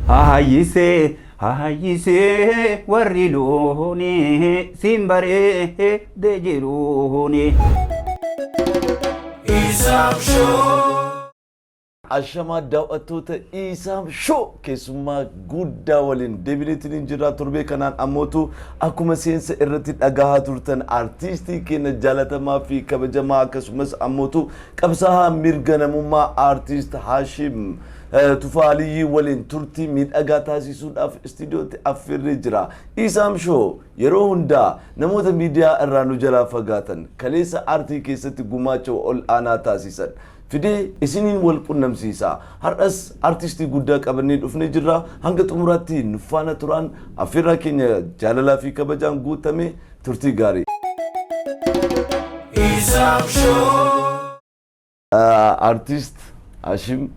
Hayyisee hayyisee warri loonii siin bareedee jiruuni. Ashamaa daawwattoota Isaam Show, keessummaa guddaa waliin deebineetiin hin jirra. Torbee kanaan ammootu akkuma seensa irratti dhagahaa turtan, artiistii keenya jaalatamaa fi kabajamaa, akkasumas ammootu qabsaa'aa mirga namummaa, artiist Haashim Tufaa Aliyyii waliin turtii miidhagaa taasisuudhaaf istiidiyootti affeerree jira. Isaam Show yeroo hundaa namoota miidiyaa irraa nu jalaa fagaatan, kaleessa aartii keessatti gumaacha ol aanaa taasisan fidee isiniin wal qunnamsiisa. Har'as artistii guddaa qabannee dhufnee jirra. Hanga xumuraatti nu faana turaan affeerraa keenya jaalalaa fi kabajaan guutame. Turtii gaarii. Artist Hashim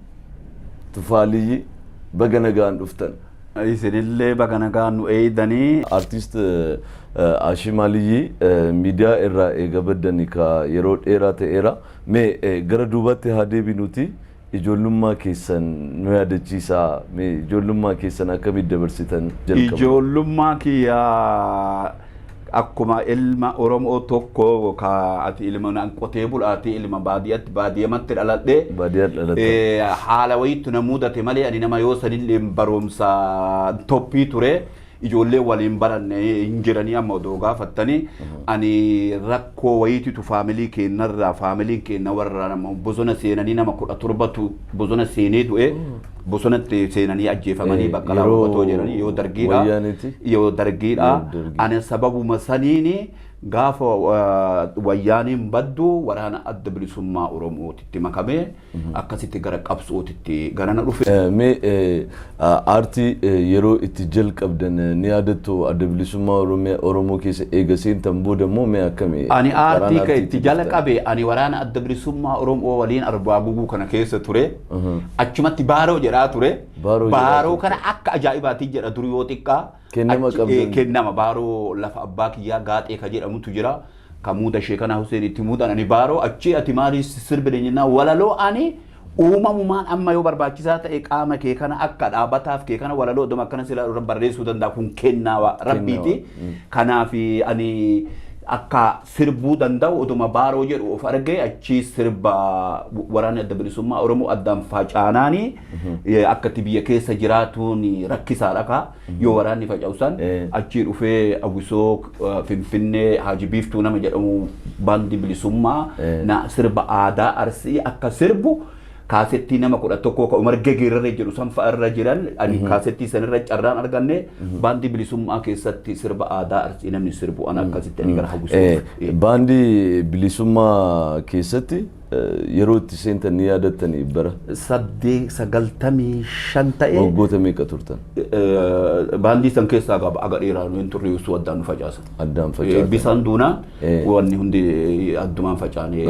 Tufaa Aliyyii, baga nagaan dhuftan. Isinillee baga nagaan nu eeydanii. Artist Hashim Aliyyii, miidiyaa irraa eega baddanii ka yeroo dheeraa ta'eera. Mee gara duubaatti haa deebinuuti, ijoollummaa keessan nu yaadachiisaa. Mee ijoollummaa keessan akkamitti dabarsitan jalqaba? Ijoollummaa kiyya akkuma ilma Oromoo tokko ka ati ilma qotee bulaati, ilma baadiyyaatti baadiyyamatti dhaladhe. Baadiyyaa dhalatte. Haala wayiitu na mudate malee ani nama yoo sanillee barumsa toppii ture. Ijoollee waliin baranne hin jiranii amma odoo gaafattanii, ani rakkoo wayiititu faamilii keenyarraa, faamiliin keenya warra nama bosona seenanii, nama 17tu bosona seenee du'e, bosonatti seenanii ajjeefamanii bakka Yeroo lama jedhanii, yoo dargiidha. Wayyaaniiti? Yoo dargiidha. Yoo dargii. Ani sababuma saniini gaafa wayyaaniin baddu waraana Adda Bilisummaa Oromootitti makamee akkasitti gara qabsootitti garana dhufe. Mee aartii yeroo itti jalqabdan ni yaadattu? Adda Bilisummaa Oromoo keessa eega seentan booda immoo mee akkami? Ani aartii Karaan kan itti aartiitti jalqabe, ani waraana Adda Bilisummaa Oromoo waliin Arbaa Guguu kana keessa ture. Achumatti baaroo jedhaa ture. Baaroo jedhaa Baaroo turte. kana akka ajaa'ibaatti jedha dur yoo xiqqaa. Kennama qabdan. Kennama baaroo lafa abbaa kiyyaa gaaxee ka jedhamutu jira. Ka muuda sheekana Hussein itti muudan, ani baaroo achi ati maali sirbine jennaan, walaloo ani uumamumaan amma yoo barbaachisaa ta'e qaama kee kana akka dhaabataaf kee kana walaloo oduma akkana sila irra barreessuu danda'a, kun kennaa rabbiiti. Kanaaf ani akka sirbuu danda'u oduma baaroo jedhu of argee achi sirba. Waraanni Adda Bilisummaa Oromoo addaan facaanaani akka itti biyya keessa jiraatuun rakkisaadha ka yoo waraanni faca'u san achii dhufee Awwisoo Finfinnee Haaji Biiftuu nama jedhamu baandii bilisummaa na sirba aadaa Arsii akka sirbu kaasettii nama 11 ka Umar Gegeerarra jedhu san fa'a irra jiran, ani kaasettii sanirra carraan arganne, baandii bilisummaa keessatti sirba aadaa Arsii namni sirbu ana. Akkasitti ani gara Hawwisoo dhufe. Baandii bilisummaa keessatti yeroo itti seentan ni yaadattanii, bara? 95 ta'e. Waggoota meeqa turtan? Baandii san keessaa qaba aga dheeraa nu hin turre, yusuu addaan nu facaasan. Addaan facaasan. Bisaan duunaan wanni hundi addumaan facaane.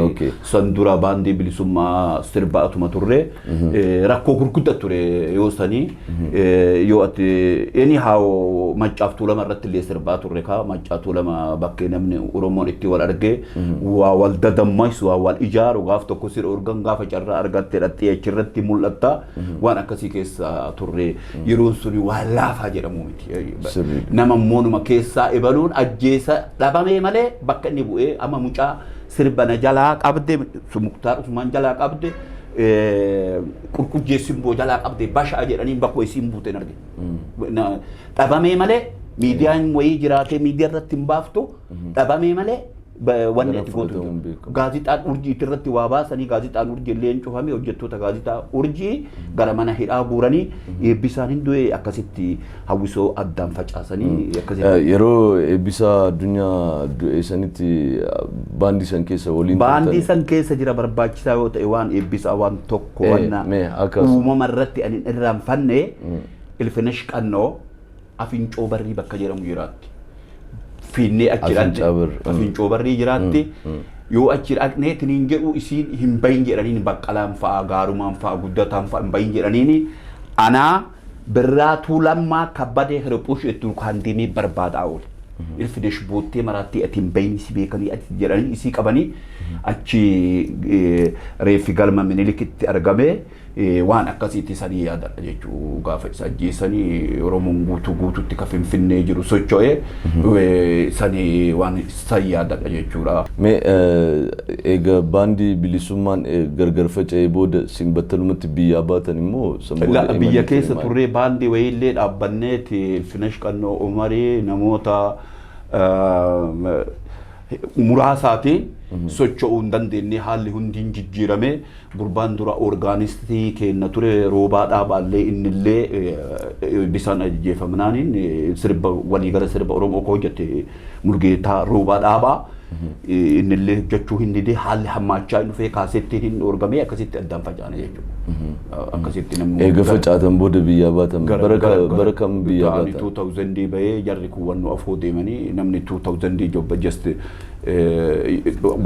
San dura baandii bilisummaa sirba atuma turre, rakkoo gurguddaa ture yoo sanii, yoo ati anyhow Maccaaftuu Lama irratti illee sirbaa turre, ka Maccaaftuu Lama bakkee namni Oromoon itti wal argee waa wal dadammaysu, waa wal ijaaru, gaaf tokko sirra urgan, gaafa carraa argatte dhattee achirratti mul'atta, waan akkasii keessa turre. Yeroon suni waan laafaa jedhamu miti. Nama immoo keessaa ebaluun ajjeesa dhabamee malee bakka inni bu'ee amma mucaa sirba na jalaa qabde, Muktaar Usmaan jalaa qabde, qurqujjee simboo jalaa qabde, basha'a jedhanii bakka isiin buute hin argine. Dhabamee malee miidiyaan wayii jiraatee miidiyaa irratti hin baaftu, dhabamee malee wanni Gara ati gootu hin fudhatamuun jiru. beekamu. Gaazixaan Urjii irratti waa baasanii, gaazixaan Urjii illee hin cufame, hojjettoota gaazixaa Urjii gara mana hidhaa guuranii, Eebbisaan hin du'e, akkasitti Hawwisoo addaan facaasanii akkasitti. Yeroo Eebbisaa Addunyaa du'e sanitti baandii san keessa waliin Baandii turtani? san keessa jira. Barbaachisaa yoo ta'e waan Eebbisaa waan tokko wanna Mee akkas. uumama irratti ani hin irraanfanne, Ilfinesh Qannoo Afincoo Barrii bakka jedhamu jiraatti. Fiinnee achi dhaqne. Afincaa Barrii. Afincoo Barrii jiraatti. Yoo achi dhaqnee tiniin jedhu, isiin hin bahin jedhaniin, Baqqalaan fa'a, Gaarumaan fa'a, Guddataan fa'a hin bahin jedhaniin, anaa Birraatuu Lammaa Kabbadee Hirphuush itti kan deemee barbaadaa oole. Ilfinesh boottee maraatti, ati hin bahin, si beekanii ati jedhanii isii qabanii achi reeffi galma Minilikitti argame. Waan akkasiitti sanii yaadadha jechuu. Gaafa isa ajjeesanii Oromoon guutuu guutuutti ka Finfinnee jiru socho'ee sanii waan san yaadadha jechuudha. Mee egaa baandii bilisummaan gargar faca'ee booda isin battalumatti biyyaa baatan immoo san booda Biyya imalli keessa ture maali? Turree baandii wayiillee dhaabbanneeti Ilfinesh Qannoo Umarii namoota muraasaatiin socho'uu hin dandeenye. Haalli hundi hin jijjiirame. Gurbaan dura orgaanistii kenna ture, Roobaa Dhaabaallee, innillee bisaan ajjeefamnaaniin sirba waliigala sirba Oromoo koo hojjete Murgeetaa Roobaa Dhaabaa innillee hojjechuu hin didee. Haalli hammaachaa hin dhufee kaasettiin hin dhoorgamee akkasitti addaan facaane jechuudha. Akkasitti namni Eega facaatan booda biyyaa baatan bara kam biyyaa ta'anii baatan? 2000 bahee jarri kuwwannoo afoo deemanii namni 2000 jobba just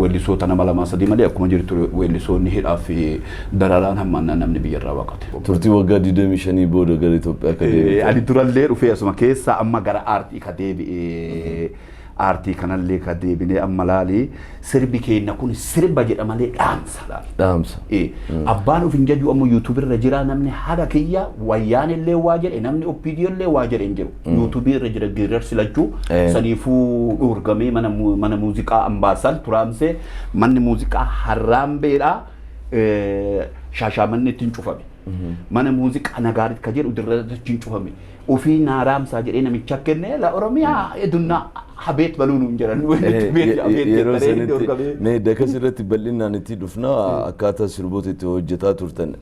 weellisoota nama lama sadii malee akkuma jirtu weellisoonni hidhaa fi dararaan hammaannaan namni biyyarraa baqate. Turtii waggaa 25 booda gara Itoophiyaa akka deebitan. Ani durallee dhufee asuma keessa amma gara aartii ka deebi'e, aartii kanallee ka deebinee amma laali sirbi keenya kun sirba jedha malee dhaamsa laali. Dhaamsa. Abbaan of hin jaju ammoo YouTube irra jira. Namni haga kiyya wayyaan illee waa jedhe, namni OPDO illee waa jedhe hin jiru. YouTube irra jira geerarsi lachuu. Saniifuu dhoorgamee mana muuziqaa Ambaasal turaamsee manni muuziqaa Harraambeedha Shaashamanni ittiin cufame. Mana muuziqaa Nagaarit ka jedhu dirratti hin cufame. Ofii naaraamsaa jedhee namicha kenne la Oromiyaa edunnaa habeet baluu nuun jedhan. Yeroo sanitti mee dakas irratti bal'inaan itti dhufna, akkaataa sirboota itti hojjetaa turtan.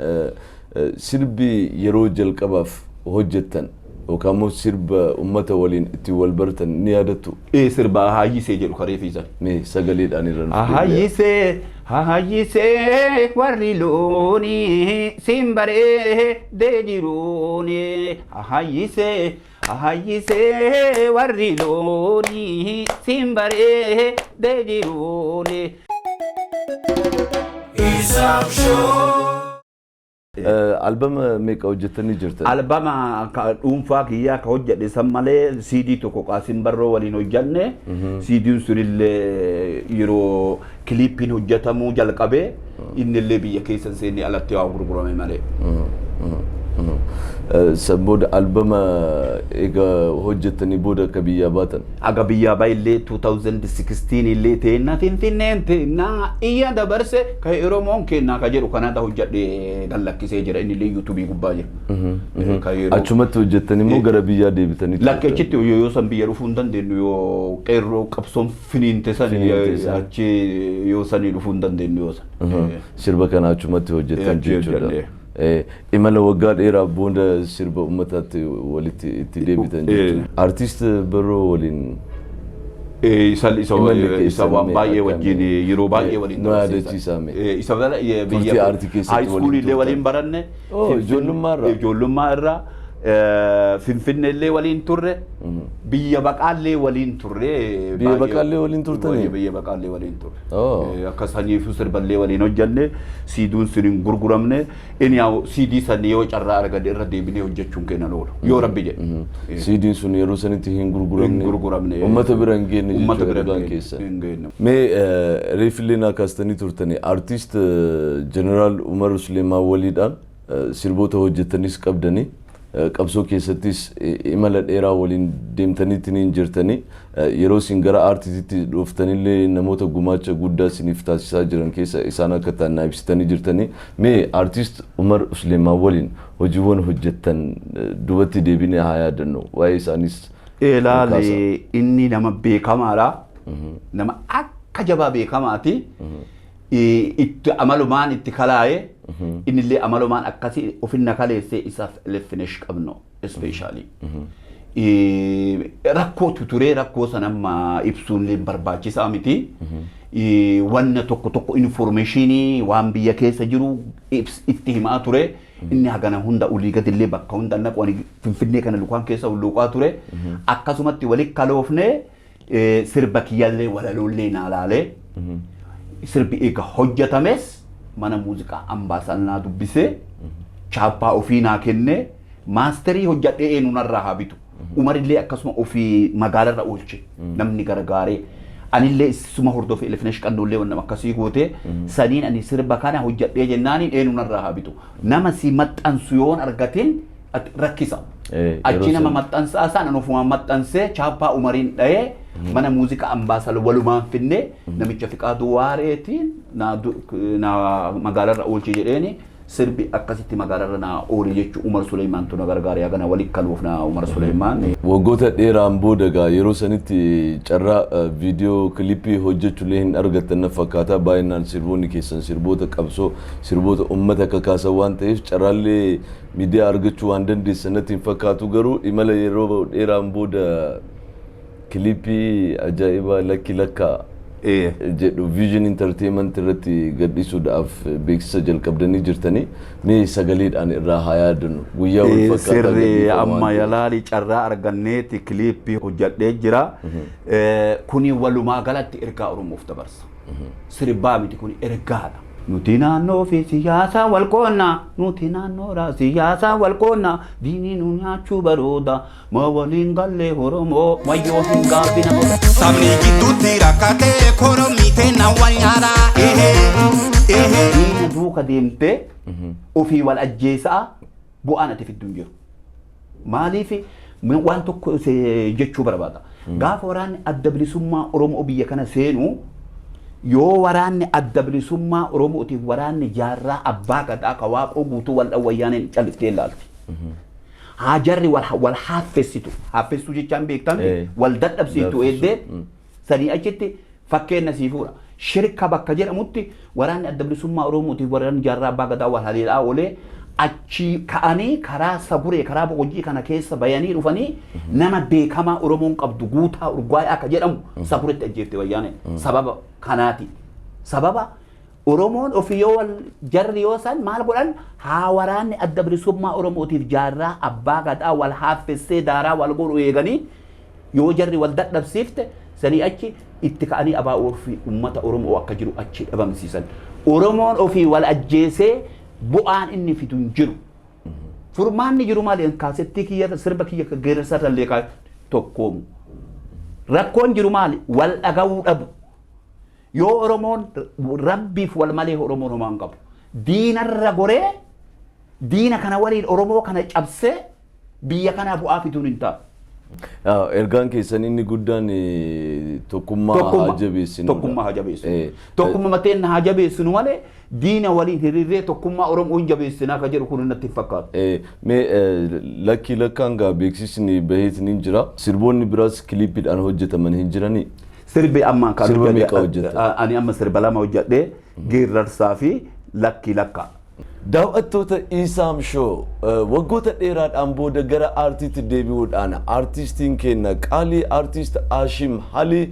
Sirbi yeroo jalqabaaf hojjettan yookaan immoo sirba uummata waliin itti wal bartan ni yaadattu? Sirba Haayyisee jedhu karee fiisan. Mee sagaleedhaan irra nuuf deebi'aa. Hayyisee hayyisee warri loonii simbaree deejiruuni, hayyisee hayyisee warri loonii simbaree deejiruuni. Isam Show. Albama meeqa hojjettanii jirtan? Albama ka dhuunfaa kiyyaa ka hojjedhe san malee CD tokko Qaasim Barroo waliin hojjanne. CD'n sunillee yeroo kiliippiin hojjetamuu jalqabee innillee biyya keessa hin seenne, alatti waa gurgurame malee. San booda albama egaa hojjettanii booda akka biyyaa baatan. Aga biyyaa baay'illee 2016 illee teenna Finfinneen teenna iyya dabarse ka Oromoon kennaa ka jedhu kanata hojjedhe gallakkisee jira, innillee YouTube gubbaa jira. Ka yeroo- Achumatti hojjettanii immoo gara biyyaa deebitanii Lakki, achitti yoo san biyya dhufuu hin dandeenyu, yoo qeerroo qabsoon finiinte san. Finiinte san. Achi yoo sanii dhufuu hin dandeenyu yoo san. Sirba kana achumatti hojjettan Achi jechuudha. hojjenne. Imala waggaa dheeraa booda sirba uummataatti walitti itti deebitan jechuudha. Artiist Barroo waliin Isa imalli isa keessan waan mee baay'ee akkamii? Wajjin yeroo baay'ee waliin Nu dabarsiisan. yaadachiisaa mee? Isa bala Turtii aartii keessatti high school waliin illee waliin turtan. baranne. Oh, ijoollummaa irraa? Ijoollummaa irraa. Finfinnee illee waliin turre. Biyya baqaallee waliin turre. Biyya baqaallee waliin turtanii? Biyya baqaallee waliin turre. Oh. Akka saniifuu sirballee waliin hojjanne. CD'n sun hin gurguramne. Inni yaa CD sanii yoo carraa argate irra deebinee hojjechuun keenya oolu. Yoo Rabbi jedhe. CD'n sun yeroo sanitti hin gurguramne. Hin gurguramne. Uummata bira hin geenye Uummata jechuudha bira dhugaan hin keessa. Hin geenye. Mee reefillee naa kaastanii turtanii artiist Jeneraal Umar Suleemaan waliidhaan sirboota hojjetanis qabdanii, qabsoo keessattis imala dheeraa waliin deemtaniitti ni jirtanii, yeroo isin gara aartiitti dhuftanillee namoota gumaacha guddaa isiniif taasisaa jiran keessa isaan akka ta'an naa ibsitanii jirtanii. Mee artiist Umar Suleemaan waliin hojiiwwan hojjettan duubatti deebinee haa yaadannu, waa'ee isaanis Ilaali, inni nama beekamaadha. Nama akka jabaa beekamaati. Itti amalumaan itti kalaa'ee innillee amalumaan akkasii ofinna kaleessee isaaf Ilfinesh qabnu especially. Rakkootu ture, rakkoo sana amma ibsuun illee barbaachisaa miti. Wanna tokko tokko information waan biyya keessa jiru itti himaa ture. Inni hagana hunda olii gadillee bakka hunda naqu, ani Finfinnee kana lukaan keessa hulluuqaa ture. Akkasumatti walitti kaloofnee sirba kiyyallee walaloollee naa laalee sirbi eega hojjetames mana muuziqaa Ambaasal naa dubbisee chaappaa ofii naa kennee master hojjadhee eenyu narraa haa bitu. Umarillee akkasuma ofii magaalarra oolche namni gargaaree Anillee isuma hordofee Ilfinesh Qannoollee waan akkasii goote saniin ani sirba kana hojjedhee jennaaniin eenyu narraa haa bitu. Nama si maxxansu yoon argatin rakkisa. Achi nama maxxansaa isaan ani ofumaan maxxansee chaappaa Umariin dha'ee mana muuziqaa Ambaasal walumaan finnee namicha Fiqaaduu Waareetiin na magaalarra oolche jedheeni sirbi akkasitti magaalarra na oole jechuu Umar Suleymaantu na gargaare yaa kana walitti kanuuf na Umar Suleymaan. Waggoota dheeraan booda gaa yeroo sanitti carraa viidiyoo kilippii hojjechuullee hin argattan na fakkaata. Baay'inaan sirboonni keessan sirboota qabsoo, sirboota uummata kakaasan waan ta'eef carraallee miidiyaa argachuu waan dandeessan natti hin fakkaatu. Garuu imala yeroo dheeraan booda kilippii ajaa'ibaa Lakki Lakkaa jedhu Vision Entertainment irratti gadhiisuudhaaf beeksisa jalqabdanii jirtanii, mee sagaleedhaan irraa haa yaadannu, guyyaa wal fakkaataa Sirri gadhiifamu amma waan ta'eef. Yalaalii carraa arganneeti kiliippii hojjedhee jira. Kuni walumaa galatti ergaa Oromoof dabarsa. Sirbaa miti, kuni ergaadha. Nuti naannoo fi siyaasa wal qoonna, nuti naannoodha siyaasa wal qoonna, diinii nu nyaachuu barooda, ma waliin gallee Oromoo, wayyoo hin gaabbina. Sabni gidduutti rakkatee koromii na wal nyaaraa. Ehee ehee. Diina duuka deemtee ofii wal ajjeesaa bu'aan ati fiddu hin jiru. Maaliif waan tokko jechuu barbaada. Gaafa waraanni Adda Bilisummaa Oromoo biyya kana seenu, yoo waraanni Adda Bilisummaa Oromootiif waraanni Jaarraa Abbaa Gadaa ka Waaqoo Guutuu wal wayyaaneen calliftee ilaalti. Haa jarri wal haaffessitu. Haaffessuu jechaan beektan wal dadhabsiiftu eeddee sanii achitti fakkeenya sii fuudha. Shirka bakka jedhamutti waraanni Adda Bilisummaa Oromootiif waraanni Jaarraa Abbaa Gadaa wal haleelaa oolee achii ka'anii karaa Saguree, karaa Boqojjii kana keessa bayanii dhufanii nama beekamaa Oromoon qabdu Guutaa Urgaayaa akka jedhamu Saguretti ajjeefte wayyaaneen sababa kanaati. Sababa Oromoon ofii yoo wal jarri yoo san maal godhan, haa waraanni Adda Bilisummaa Oromootiif Jaarraa Abbaa Gadaa wal haaffessee daaraa wal godhu eeganii yoo jarri wal dadhabsiifte sanii achi itti ka'anii abaa'oo fi uummata Oromoo akka jiru achi dhabamsiisan. Oromoon ofii wal ajjeesee bu'aan inni fidu hin jiru. Furmaanni jiru maali? Kaasettii kiyya, sirba kiyya geerarsarra illee tokkoomu. Rakkoon jiru maali? Wal dhaga'uu dhabu. Yoo Oromoon rabbiif wal malee Oromoon homaa hin qabu. Diinarra goree diina kana waliin Oromoo kana cabsee biyya kanaa bu'aa fiduun hin taa'u. Ergaan keessan inni guddaan tokkummaa haa jabeessinu. Tokkummaa haa jabeessinu. Tokkummaa mateen haa jabeessinu malee diina waliin hiriirree tokkummaa Oromoo hin jabeessinaa ka jedhu kun natti hin fakkaatu. Mee Lakkii Lakkaan gaa beeksisni baheetiin hin jira. Sirboonni biraas kiliippiidhaan hojjetaman hin jiranii? Sirbi amma kan Sirba meeqa hojjettan? Ani amma sirba lama hojjedhee, Geerrarsaa fi Lakkii Lakkaa. Daawwattoota Isaam Show, waggoota dheeraadhaan booda gara aartiitti deebi'uudhaan aartistiin keenya qaalii aartist Ashim Halii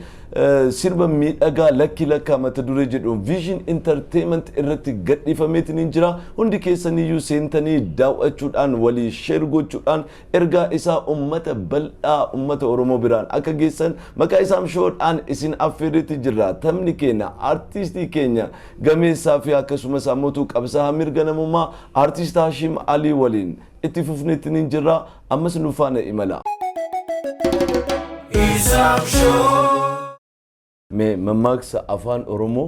sirba miidhagaa Lakkii Lakkaa mata duree jedhuun Vision Entertainment irratti gadhiifameetiin hin jira. Hundi keessaniyyuu seentanii daawwachuudhaan, walii share gochuudhaan ergaa isaa ummata bal'aa ummata Oromoo biraan akka geessan maqaa Isaam Showdhaan isin affeerreetti jirra. Taphni keenya aartistii keenya gameessaa fi akkasumas ammoo qabsaa'aa mirga namummaa aartist Hashim Alii waliin itti fufneetti ni jirra. Ammas nu faana imala. Isaam Show. Mee mammaaksa afaan Oromoo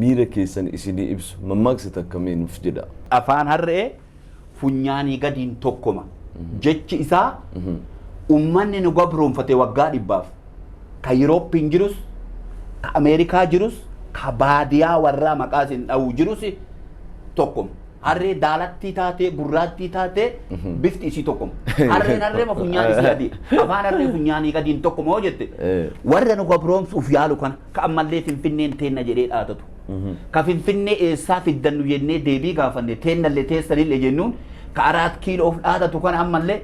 miira keessan isinii ibsu mammaaksa takka mee nuuf jedha. Afaan harree funyaanii gadiin tokkoma. Jechi isaa ummanni nu gabroonfate waggaa 100f ka Yurooppin jirus, ka Ameerikaa jirus, ka baadiyaa warraa maqaa isin dha'u jirus tokkoma. Harree daalattii taatee gurraattii taatee bifti isii tokkoma. Harreen harreema funyaan isii adii. Afaan harree funyaanii gadiin tokkoma hoo jette. Warra nu gabroomsuuf yaalu kana ka ammallee Finfinneen teenna jedhee dhaatatu. Ka Finfinnee eessaa fiddannu jennee deebii gaafanne, teennallee teessanillee jennuun ka Araat Kiiloof dhaadatu kana, ammallee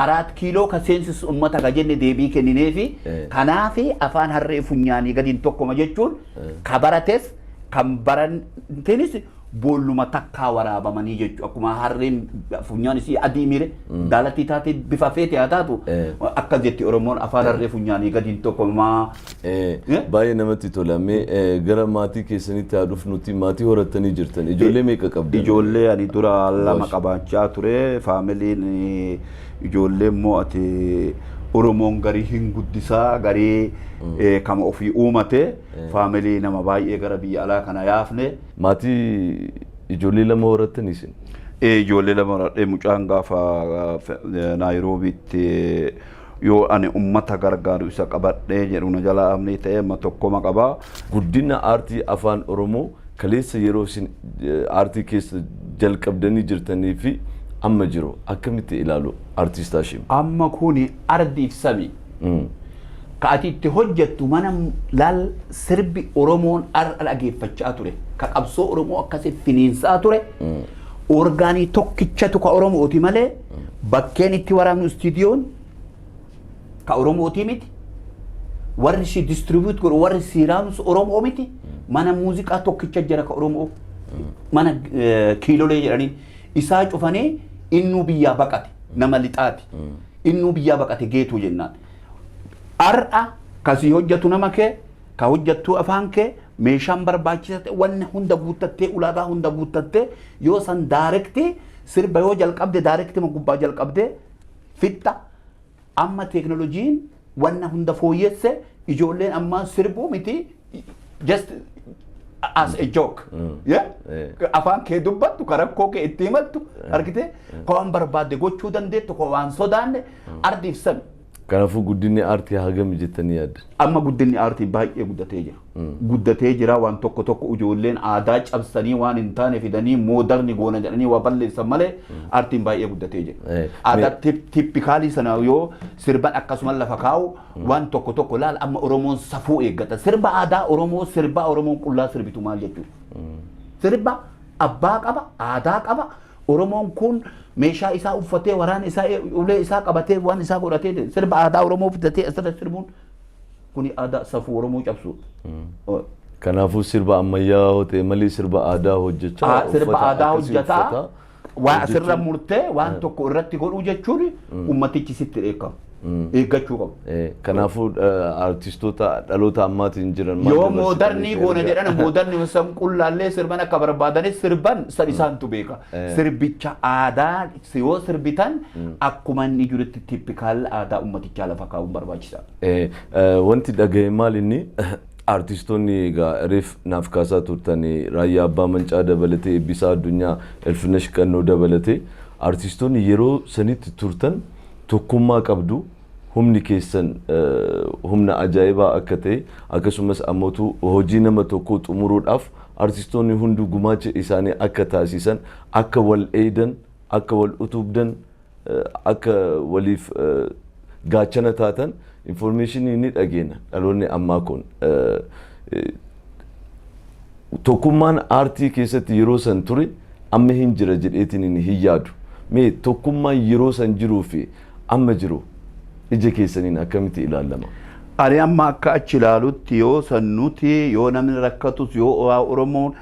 Araat Kiiloo ka seensisu ummata ka jenne deebii kennineefi. Kanaafi afaan harree funyaanii gadiin tokkoma jechuun ka barates kan barantinis boolluma takkaa waraabamanii jechuudha. Akkuma harreen funyaan isii adii miire daalattii taate bifa feete haa taatu akkas jetti Oromoon, afaan harree funyaanii gadiin tokkomaa. Baay'ee namatti tola. Mee gara maatii keessanitti haa dhufnuti, maatii horattanii jirtan. Ijoollee meeqa qabdan? Ijoollee ani dura lama qabaachaa ture. Faamiliin ijoollee immoo ati Oromoon garii hin guddisaa, garii kama ofii uumate, faamilii nama baay'ee gara biyya alaa kana yaafne. Maatii ijoollee lama horattan isin? Ijoollee lama horadhee, mucaan gaafa Naayiroobiitti yoo ani ummata gargaaru isa qabadhee jedhu na jala amni ta'e, amma tokkoma qabaa. Guddina aartii Afaan Oromoo kaleessa yeroo isin aartii keessa jalqabdanii jirtanii fi amma jiru akkamitti ilaalu, artiist Hashim? Amma kuni ardiif sami. Ka ati itti hojjettu mana laal, sirbi Oromoon har'a dhageeffachaa ture. Ka qabsoo Oromoo akkasii finiinsaa ture. Orgaanii tokkichatu ka Oromooti malee bakkeen itti waraabnu istiidiyoon ka Oromooti miti. Warri si distribute godhu, warri si raamsu Oromoo miti. Mana muuziqaa tokkicha jira ka Oromoo. Mana Kiilolee jedhanii isaa cufanii, innuu biyyaa baqate, nama lixaati. Innuu biyyaa baqate geetuu jennaan. Har'a kasii hojjetu nama kee, ka hojjettuu afaan kee, meeshaan barbaachisa ta'e wanni hunda guuttattee, ulaagaa hunda guuttattee, yoo san direct sirba yoo jalqabde, direct gubbaa jalqabde fixxa. Amma teeknolojiin wanna hunda fooyyesse, ijoolleen ammaa sirbuu miti, just as a joke. Yeah? Afaan kee dubbattu, ka rakkoo kee itti himattu, argite, ka waan barbaadde gochuu dandeettu, ka waan sodaanne, ardiif sami. Kanaafuu guddinni aartii hagami jettanii yaaddan? Amma guddinni aartii baay'ee guddatee jira. Guddatee jira. Waan tokko tokko ijoolleen aadaa cabsanii waan hin taane fidanii modern goona jedhanii waa balleessan malee aartiin baay'ee guddatee jira. Aadaa typical sana yoo sirban akkasuma lafa kaa'u, waan tokko tokko laal, amma Oromoon safuu eeggata. Sirba aadaa Oromoo, sirba Oromoon qullaa sirbitu maal jechuudha? Sirba abbaa qaba, aadaa qaba. Oromoon kun meeshaa isaa uffatee, waraana isaa, ulee isaa qabatee, waan isaa godhatee, sirba aadaa Oromoo fidatee asirra sirbuun kuni aadaa safuu Oromoo cabsuudha. Kanaafuu sirba ammayyaa yoo ta'e malee sirba aadaa hojjechaa Sirba uffata aadaa akkasii hojjetaa uffataa waan asirra hojjechuun- murtee waan tokko irratti godhuu jechuun ummatichi sitti dheekkamu. Eeggachuu qabu. Kanaafuu artistoota dhaloota ammaatiin jiran maal Yoo dabarsitanii modern goona ergaa? jedhan, modern san qullaallee sirban akka barbaadanis sirban san isaantu beeka. Sirbicha aadaa yoo sirbitan akkuma inni jirutti typical aadaa ummatichaa lafa kaa'uun barbaachisaadha. Wanti dhagahe maal, inni artistoonni egaa reef naaf kaasaa turtanii, Raayyaa Abbaa Mancaa dabalatee, Eebbisaa Addunyaa, Elfinesh Qannoo dabalatee, artistoonni yeroo sanitti turtan tokkummaa qabdu, humni keessan humna ajaa'ibaa akka ta'e, akkasumas ammootu hojii nama tokkoo xumuruudhaaf artistoonni hunduu gumaacha isaanii akka taasisan, akka wal eedan, akka wal utubdan, akka waliif gaachana taatan information ni dhageenya. Dhaloonni ammaa kun tokkummaan aartii keessatti yeroo san ture amma hin jira jedheetiin hin yaadu. Mee tokkummaan yeroo san jiruu fi amma jiru ija keessaniin akkamitti ilaalama? Ani amma akka achi ilaalutti, yoo san nuti yoo namni rakkatus, yoo waa Oromoon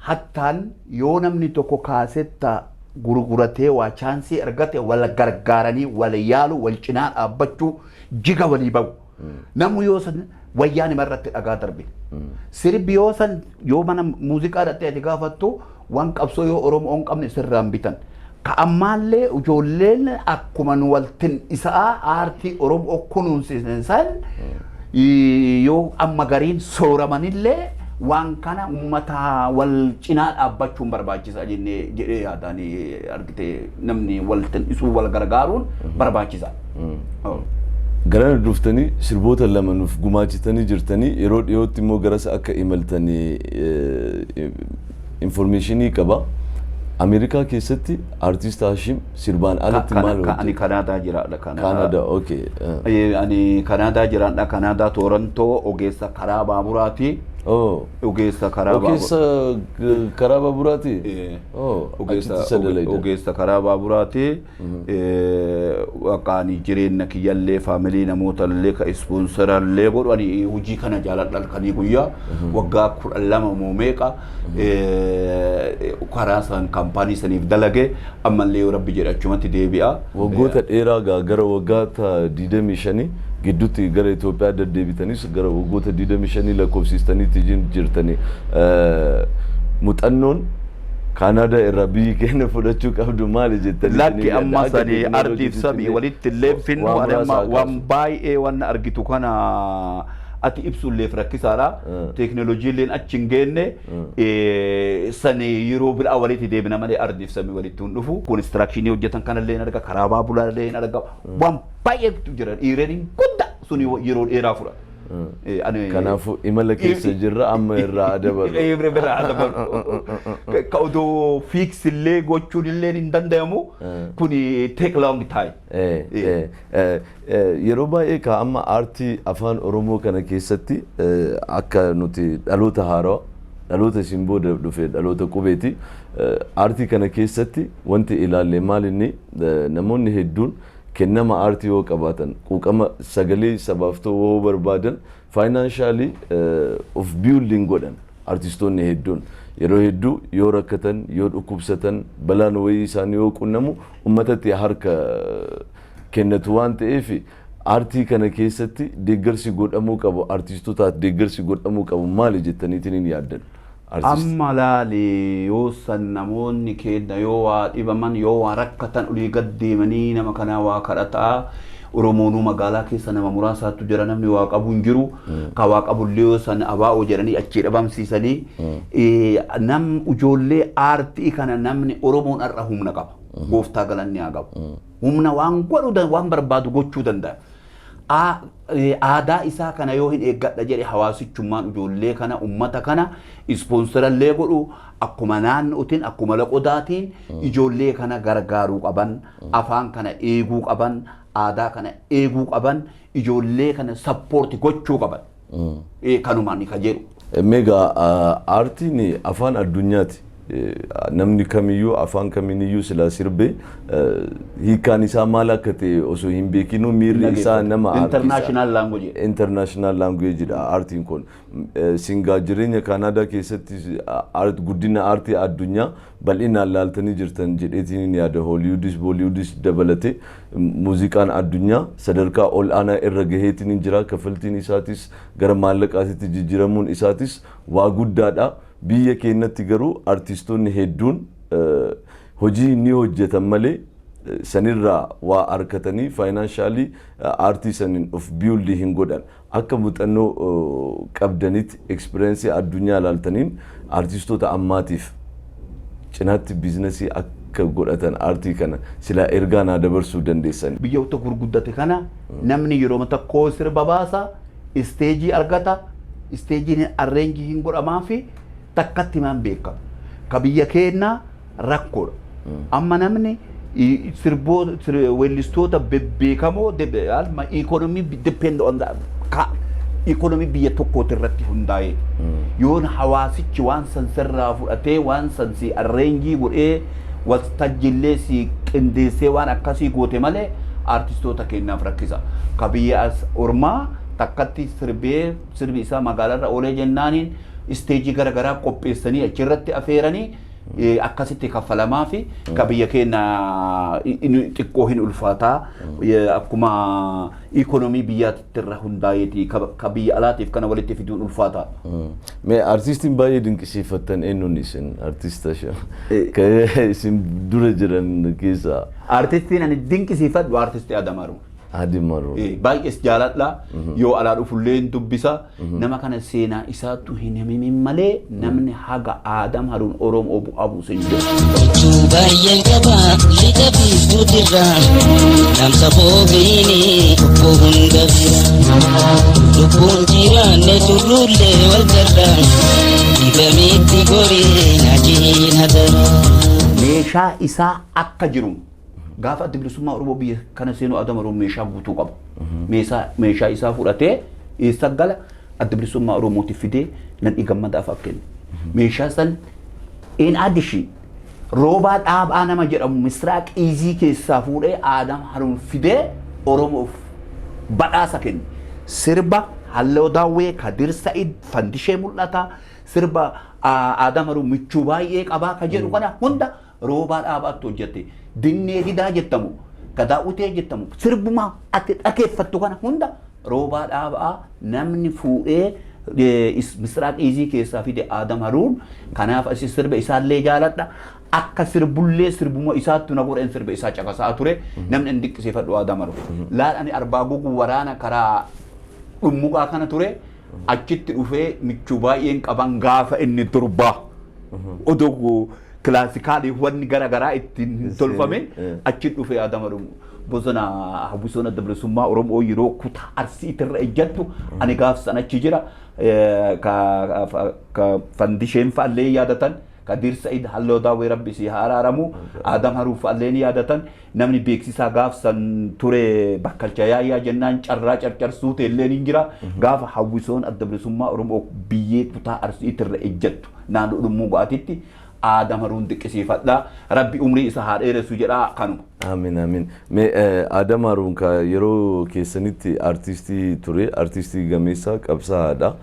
hattaan, yoo namni tokko kaasetta gurguratee waa chance argate, wal gargaaranii wal yaalu, wal cinaa dhaabbachuu, jiga walii bahu. Namu yoo san wayyaan irratti dhagaa darbe. Sirbi yoo san yoo mana muuziqaa dhattee ati gaafattu, waan qabsoo yoo Oromoo hin qabne sirraan bitan. Ka ammaallee ijoolleen akkuma nu waltin isaa aartii Oromoo kunuunsisan san, yoo amma gariin sooramanillee, waan kana ummata wal cinaa dhaabbachuun barbaachisa jennee jedhee yaadaan, argite, namni wal tin'isuu, wal gargaaruun barbaachisa. Gara dhuftanii sirboota lama nuuf gumaachitanii jirtanii, yeroo dhiyootti immoo garas akka imaltanii information qaba. Ameerikaa keessatti artist Hashim sirbaan alatti maal Ani hojjeta? Kanaadaa jiraadha. Kanaadaa, okay. Ani Kanaadaa jiraadha. Kanaadaa Toorantoo, ogeessa karaa baaburaati. Oh. Ogeessa karaa Ogeessa karaa baaburaati? Oh, Ogeessa achitti isa dalayda. Ogeessa karaa baaburaati. Akka ani jireenya kiyyallee, faamilii namoota illee ka sponsor allee godhu, ani hojii kana jaaladha. Halkanii guyyaa waggaa 12 moo meeqa karaa san kaampaanii saniif dalage, ammallee yoo rabbi jedhe achumatti deebi'a. Waggoota dheeraa gaa gara waggoota 25 gidduutti gara Itoophiyaa deddeebitanis, gara waggoota 25 lakkoofsistaniitti jirtani. Muuxannoon Kaanaadaa irraa biyyi keenya fudhachuu qabdu maali jettanii? Lakki, amma sani ardiif samii walitti illee finnu. Ani amma waan baay'ee waan argitu kana ati ibsulleef rakkisaadha. Teekinooloojiilleen achi hin geenne. Sani yeroo biraa walitti deebina malee ardiif samii walitti hin dhufu. Constructionii hojjetan kanallee hin arga, karaa baabulaallee hin arga. Waan baay'eetu jira. Dhiireen guddaa suni yeroo dheeraa fudhata. Kanaafuu imala keessa jirra, amma irraa adabalu. Irraa adabalu. Ka odoo fix illee gochuun illee hin danda'amu. Kuni take long time. Yeroo baay'ee ka amma aartii Afaan Oromoo kana keessatti akka nuti dhaloota haarawaa, dhaloota isin booda dhufe, dhaloota qubeeti. Aartii kana keessatti wanti ilaalle maal inni, namoonni hedduun kennama aartii yoo qabaatan, quuqama sagalee sabaaf ta'uu yoo barbaadan, financially of building godhan. Artistoonni hedduun yeroo hedduu yoo rakkatan, yoo dhukkubsatan, balaan wayii isaanii yoo qunnamu, uummatatti harka kennatu. Waan ta'eef aartii kana keessatti deeggarsi godhamuu qabu, artiistootaaf deeggarsi godhamuu qabu maali jettaniitiin hin yaaddan? Amma laali, yoo san namoonni keenya yoo waa dhibaman, yoo waa rakkatan, olii gad deemanii nama kanaa waa kadhataa. Oromoonuu magaalaa keessa nama muraasaatu jira, namni waa qabu hin jiru. Ka waa qabullee yoo san abaa'oo jedhanii achii dhabamsiisanii. Nam ijoollee aartii kana, namni Oromoon har'a humna qaba. Gooftaa galanni haa qabu. Humna waan godhu, waan barbaadu gochuu danda'a. Aadaa isaa kana yoo hin eeggadha jedhe, hawaasichummaan ijoollee kana, ummata kana sponsorallee godhu, akkuma naannootiin, akkuma loqodaatiin ijoollee kana gargaaruu qaban, afaan kana eeguu qaban, aadaa kana eeguu qaban, ijoollee kana support gochuu qaban. Kanumaan ka jedhu. Meegaa aartiin afaan addunyaati. Namni kamiyyuu afaan kamiiniyyuu silaa sirbee, hiikkaan isaa maal akka ta'e osoo hin beekinuu miirri isaa nama harkisa. International language. International language dha aartiin kun. Singaa jireenya Kaanaadaa keessatti guddina aartii addunyaa bal'inaan laaltanii jirtan jedheetiin yaada. Hooliwudis Booliwudis dabalatee muuziqaan addunyaa sadarkaa ol aanaa irra gaheetiin jira. Kaffaltiin isaatis gara maallaqaatitti jijjiiramuun isaatis waa guddaadha. Biyya keenyatti garuu artistoonni hedduun hojii ni hojjetan malee sanirraa waa harkatanii financially aartii saniin of build hin godhan. Akka muuxannoo qabdanitti, experience addunyaa ilaaltaniin, artistoota ammaatiif cinaatti business akka godhatan aartii kana silaa ergaa naa dabarsuu dandeessan. Biyyoota gurguddate kana namni yeroo tokko sirba baasa, stage argata, stageiin arrange hin godhamaa fi takkatti maan beekama. Ka biyya keenyaa rakkoodha. Amma namni sirboota weellistoota bebbeekamoo economy depend on ka economy biyya tokkooti irratti hundaa'e. Yoon hawaasichi waan san sirraa fudhatee, waan san si arrange godhee, waltajjiillee si qindeessee, waan akkasii goote malee artistoota keenyaaf rakkisa. Ka biyya as ormaa takkatti sirbee, sirbi isaa magaalaarra oolee jennaaniin stage garaagaraa qopheessanii achirratti afeeranii akkasitti kaffalamaa fi ka biyya keenya xiqqoo hin ulfaataa. Akkuma economy biyyaatti irra hundaa'eeti ka biyya alaatiif kana walitti fiduun ulfaataa. Mee artistiin baay'ee dinqisiifattan eenyuun isin, artista ka isin dura jiran keessaa? Artistiin ani dinqisiifadhu artistii Adam Haruun. Adam Haruun. Baay'ees jaaladha. Yoo alaa dhufullee hin dubbisa. Nama kana seenaa isaatu hin himin malee namni haga Adam Haruun Oromoo bu'aa buuse hin jiru. Huccuu baay'een qaba lixa biiftuutirra, dhaamsa boobiini obbo hunda bira, lubbuun jiraanne turrullee wal garra, dibamitti goree naajiin hadara. Meeshaa isaa akka jiru gaafa Adda Bilisummaa Oromoo biyya kana seenu Adam Haruun meeshaa guutuu qaba. Meeshaa isaa fudhatee eessa gala? Adda Bilisummaa Oromootiif fidee nan gammadaaf akka kenne. Meeshaa san in addition Roobaa Dhaabaa nama jedhamu Misraaq Iizii keessaa fuudhee Adam Haruun fidee Oromoof badhaasa kenne. Sirba Halloo Daawwee, Kadir Sa'id, Fandishee mul'ata. Sirba Adam Haruun michuu baay'ee qabaa ka jedhu kana hunda Roobaa Dhaabaatti hojjette. Dinnee Didaa jettamu, Gadaa Utee jettamu, sirbuma ati dhageeffattu kana hunda Roobaa Dhaabaa namni fuudhee. Misraaq Iizii keessaa fide Aadam Haruun. Kanaaf asi sirba isaallee jaaladha. Akka sirbullee sirbuma isaattu na godhan, sirba isaa caqasaa ture. Namni inni dinqisiifadhu Aadam Haruun. Laal, ani Arbaa Guguu waraana karaa dhummuqaa kana ture. Achitti dhufee michuu baay'een qaban gaafa inni durbaa. Odoo kilaasikaalii wanni gara garaa ittiin hin tolfame achi dhufee Aadam Haruun bosona hawwisoon Adda Bilisummaa Oromoo yeroo kutaa Arsiitirra ejjattu ani gaafsan achi jira. Ka fandisheen fa'allee yaadatan. Kadir Sa'id Halloo Daawwee, Rabbi si haa araaramu. Adam Haruuf fa'allee ni yaadatan. Namni beeksisaa gaafsan ture Bakkalcha Yaayyaa jennaan carraa carcarsuu ta'ellee ni jira. Gaafa hawwisoon Adda Bilisummaa Oromoo biyyee kutaa Arsiitirra ejjattu naannoo Dhummuu Ga'atitti Adam Haruun dinqisiifadha. Rabbi umrii isa haa dheeressu jedhaa, kanuma. Amiin, amiin. Mee Adam Haruun ka yeroo keessanitti artistii ture, artistii gameessa qabsaa'aadha.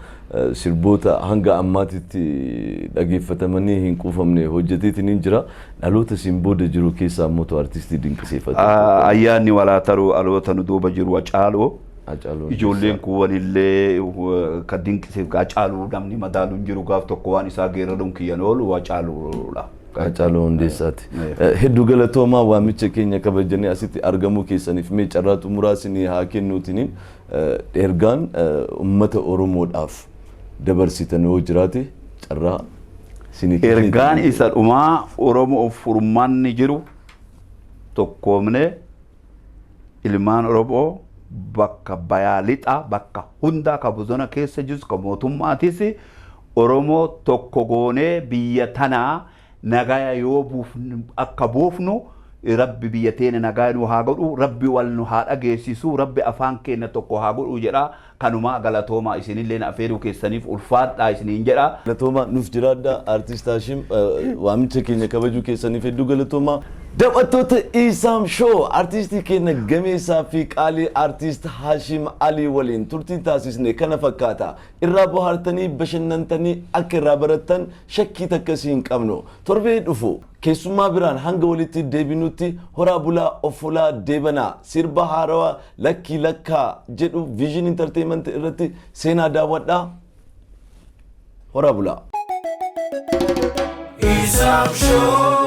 Sirboota hanga ammaatitti dhageeffatamanii hin quufamne hojjeteetiin hin jira. Dhaloota isin booda jiru keessaa immoo artistii dinqisiifatu? Ayyaanni walaa taruu, aloota nu duuba jiru Hacaaluu. Hacaaluu. Ijoolleen kuuwanillee ka dinqisiif Hacaaluu namni madaalu hin jiru. Gaaf tokko waan isaa geeraluun kiyyan oolu Hacaaluudha. Hacaaluu Hundeessaati. Hedduu galatoomaa, waamicha keenya kabajanii asitti argamuu keessaniif. Mee carraa xumuraa isinii haa kennuutiniin ergaan uummata Oromoodhaaf dabarsitan yoo jiraate carraa isinii Ergaan isa dhumaa, Oromoof furmaanni jiru tokkoomne ilmaan Oromoo bakka bayaa lixaa bakka hundaa, ka bosona keessa jirus ka mootummaatis, Oromoo tokko goonee biyya tanaa nagaya yoo buufnu, akka buufnu Rabbi biyya teenya nagaa nu haa godhu, Rabbi wal nu haa dhageessisu, Rabbi afaan keenya tokko haa godhu jedha. Kanumaa, galatoomaa. Isinillee na affeeruu keessaniif ulfaadhaa isiniin jedha. Galatoomaa, nuuf jiraadha. Artist Hashim, waamicha keenya kabajuu keessaniif hedduu galatoomaa. Daawwattoota Isaam Show, artistii keenya gameessaa fi qaalii artist Hashim Alii waliin turtii taasisne kana fakkaata. Irraa bohaartanii bashannantanii akka irraa barattan shakkii takkasii hin qabnu. Torbee dhufu keessummaa biraan hanga walitti deebinutti horaa bulaa, of fulaa deebanaa. Sirba haarawaa Lakkii Lakkaa jedhu Vision Entertainment irratti seenaa daawwadhaa. Horaa bulaa. Isaam Show.